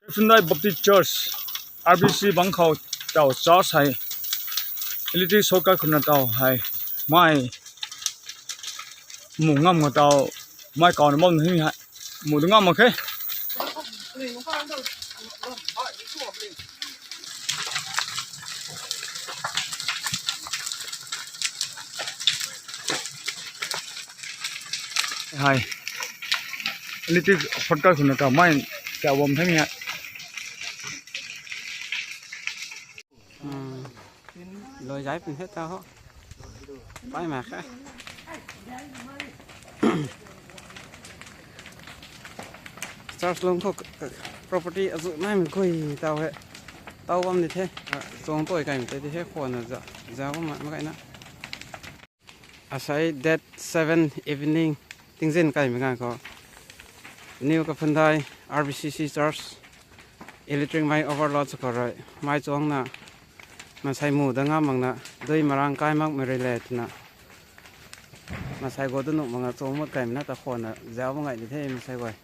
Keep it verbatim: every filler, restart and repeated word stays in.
Sundai Baptist Church, R B C bangkhau tau church hai. Electric shortcut khuna tau hai. Mai. Mu ngam nga tau. Mai kau na mom ni hai. Mu du ngam khe. Hai. Electric shortcut khuna tau mai. Kya bom thang ya. Loi jai pin he ta ho. Pai ma kha. Church long kho property azu nai mi koi tau he. Tau bam ni the. Chong toi kai mi te he kho na ja. Ja bam ma kai na. Asai date seven evening tingzin kai mi ngang ko. New Kaphandai R B C C Church electric mai overload sa ko roi. Mai chong na masai mu da nga mang na doi marang kai mak meri le tina. Masai go dunu manga chong mat kai mi na ta kho na jao ma ngai di the masai goi.